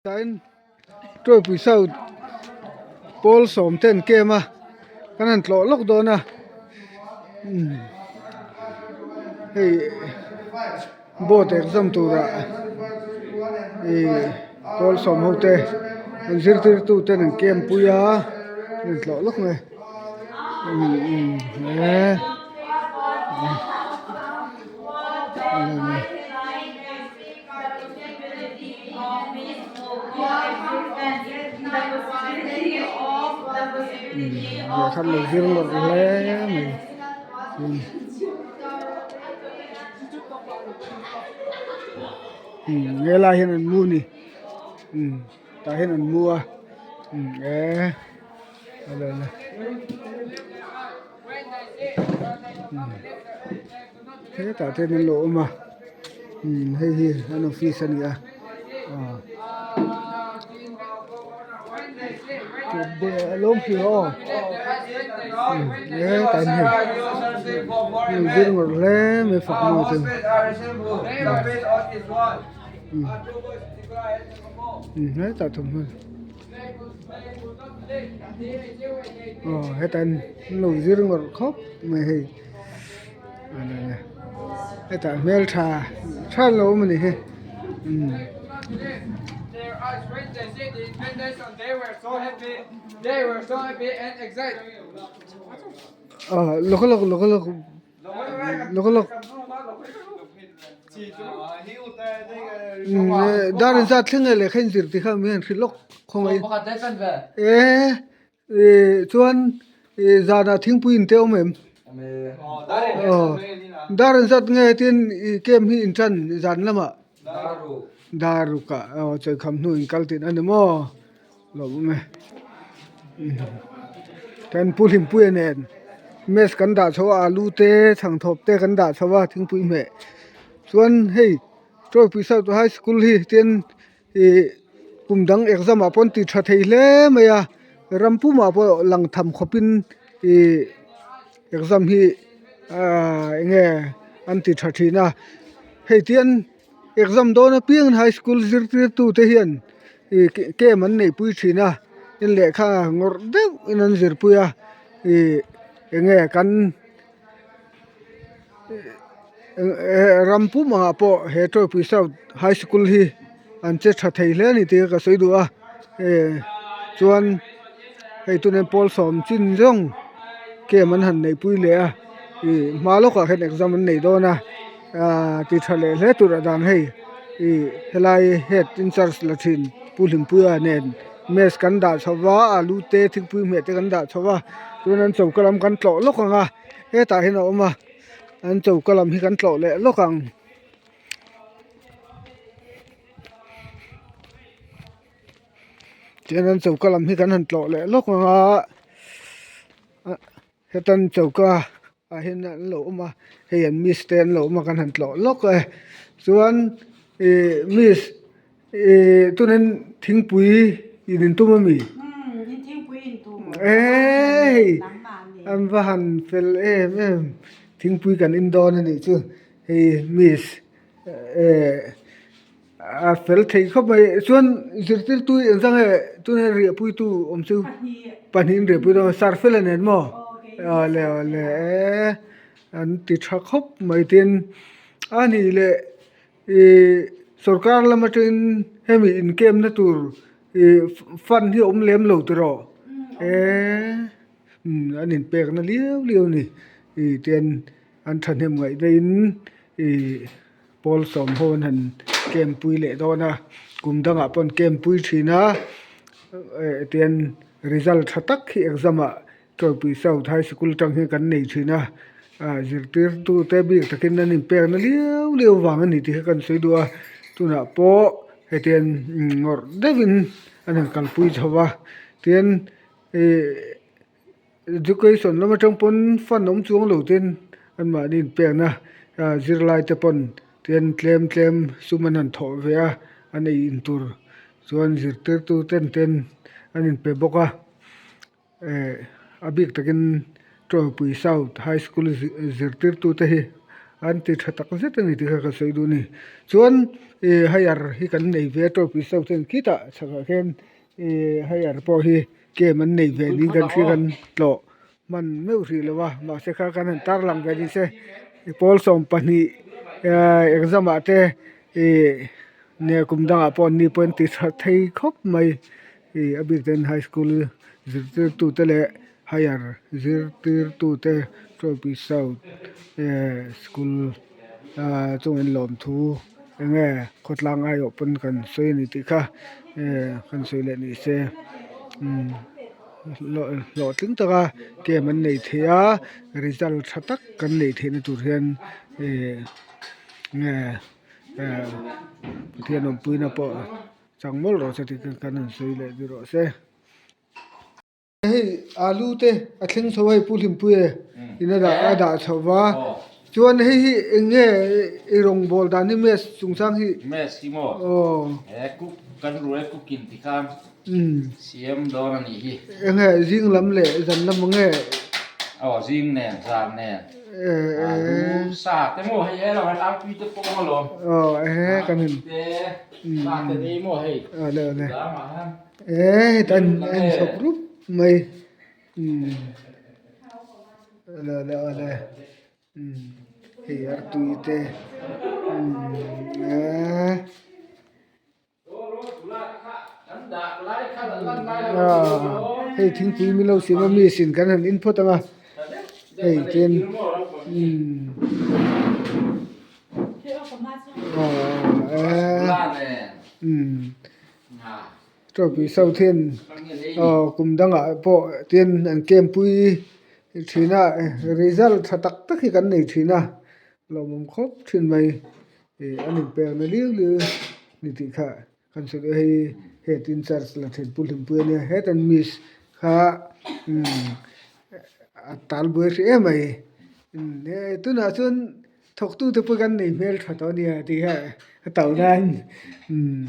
Tain Tawipui South pawl sawm te an kem a kan han tlawh lawk dawn a umm hei board exam turah ihh pawl sawm ho te an zirtirtu ten an kem pui a an han tlawh lawk mai umm umm. Lehkha lo zir lawrh hle mai umm helai hian an mu a ni umm tah hian an mu a umm eee hetah te hian an lo awm a umm hei hi an office a ni a aw hetah hian hei zir ngawrh hle mai fak mawi te umm hetah thawmhnaw. Aw heta an lo zir ngawrh khawp mai hei hetah hmeltha tha an lo awm a ni hi umm. Aw lawk lawk lawk lawk. Dar in zat thleng nge lehkha in zir tih kha mi hian hrilh lawk khawngaih e chuan zanah thingpui in te awm em aw dar in zat nge tin camp hi in tan zan lamah dar ruk ah aw chawlhkham hnu in kal tih a ni maw. Lo awm e kan pu Hlimpuia nen mess kan dah chho a alu te chhangthawp te kan dah chho a thingpui hmeh chuan hei Tawipui South High School hi tin ih kum dang exam ah pawn ti tha thei hle mai a ram pumah pawh lang tham khawpin ih exam hi ahh eng nge an ti tha thin a hei tian exam dawn apiang high school zirtirtu te hian. Ih camp an neih pui thin a in lehkha ngawrh deuh in an zir pui a ih eng nge kan ram pum angah pawh he Tawipui South High School hi an che tha thei hle a ni tih ka sawi duh a eh chuan hei tunah hian pawl sawm chin zawng camp an han neih pui leh a ih hma lawkah hian exam an nei dawn a. Aaa ti tha leh hle tur a dan hei ih helai head in charge la thin Pu Hlimpuia nen mess kan dah chho va alu te thingpui hmeh te kan dah chho va chuan an choka lam kan tlawh lawk ang a hetah hian a awm a an choka lam hi kan tlawh leh lawk ang. Tihian an choka lam hi kan han tlawh leh lawk ang a. Hetan choka ah hian an lo awm a hei an miss te an lo awm a kan han tlawh lawk e chuan ih miss ih tunin thingpui in in tum ami eii an va han fel em em thingpui kan in dawn a nih chu hei miss eh. A fel thei khawp mai chuan zirtirtu eng zang nge tunah hian riahpuitu awm chu pahnih in riahpui dawn a sar fel a nen maw aw le aw le e an ti tha khawp mai tin a nih leh ih sorkar lam atangin hemi inkem na tur ih fund hi a awm lem lo tiraw eee an inpek na liau liau a ni ih tian an thahnem ngaih daihin ih. Pawl sawm ho an han camp pui leh dawn a kum dangah pawh an camp pui thin a eh tian result tha tak hi exam ah Tawipui South High School atang hian kan nei thin a ah zirtirtu te bik takin an inpek na liau liau vang a ni tih kha kan sawi duh a tunah pawh hetiang ngawrh deuhin an han kalpui chho a tian ih Education lam atang pawn fund awm chuang lo ten anmahni inpekna zirlai te pawn tian tlem tlem sum an han thawh ve a an ei in tur chuan zirtirtu ten ten an inpe bawk a eh a bik takin Tawipui South High School zirtirtu te hi. an ti tha tak zet a ni tih kha ka sawi duh a ni. Chuan ih higher hi kan nei ve a tawpui south hian khitah chhakah khian ih higher pawh hi camp an nei ve niin kan hria kan tlawh hman meuh hrih lo a mahse kha kan han tarlang ve ni se pawl 12 ehh exam ah te ih nge kum dangah pawh an ni pawh an ti tha thei khawp mai ih a bik ten high school zirtirtu te leh higher zirtirtu te trophy south ehh school ahh chungin lawmthu eng nge khawtlang aiawh pawn kan sawi a ni tih kha ehh kan sawi leh ni se umm. Hlawhtling taka camp an nei thei a result tha tak kan neih theihna tur hian ih nge eh Pathian awmpuina pawh chang mawlh rawh se tih kan han sawi leh ni rawh se. Hei alu te a thleng chho a hei Pu Hlimpuia in a dah a dah chho va chuan hei hi eng nge i rawngbâwl dan hi mess chungchang hi. Mess hi maw? Aw. He cook kan ruai cooking ti khan. Siam dawn a nih hi. Enge zing lam leh zan lam ang nge? Aw zing nen zan nen. Alu sa te maw hei e lo hei artui te pawh ang alawm. Aw ehe kan in. Te sa te nei maw hei. Awle awle. E heta an an chhawp rup mai. Awle awle awle. Hei artui te. E. Hei thingpui min lo siam a mi sin kan han in phawt ang a hei chuan umm tawpui south hian aw kum dangah pawh tin an camp pui thin a result tha tak tak hi kan nei thin a lawmawm khawp thin mai. Ih an inpekna liu liu ni tih kha kan sawi duh a hei head in charge la then pu Hlimpuia nia het an miss kha umm a tal buai hrih em mai umm he tunah chuan thawk tute pawh kan nei hmel tha tawh a nia tih kha a tauh nan umm.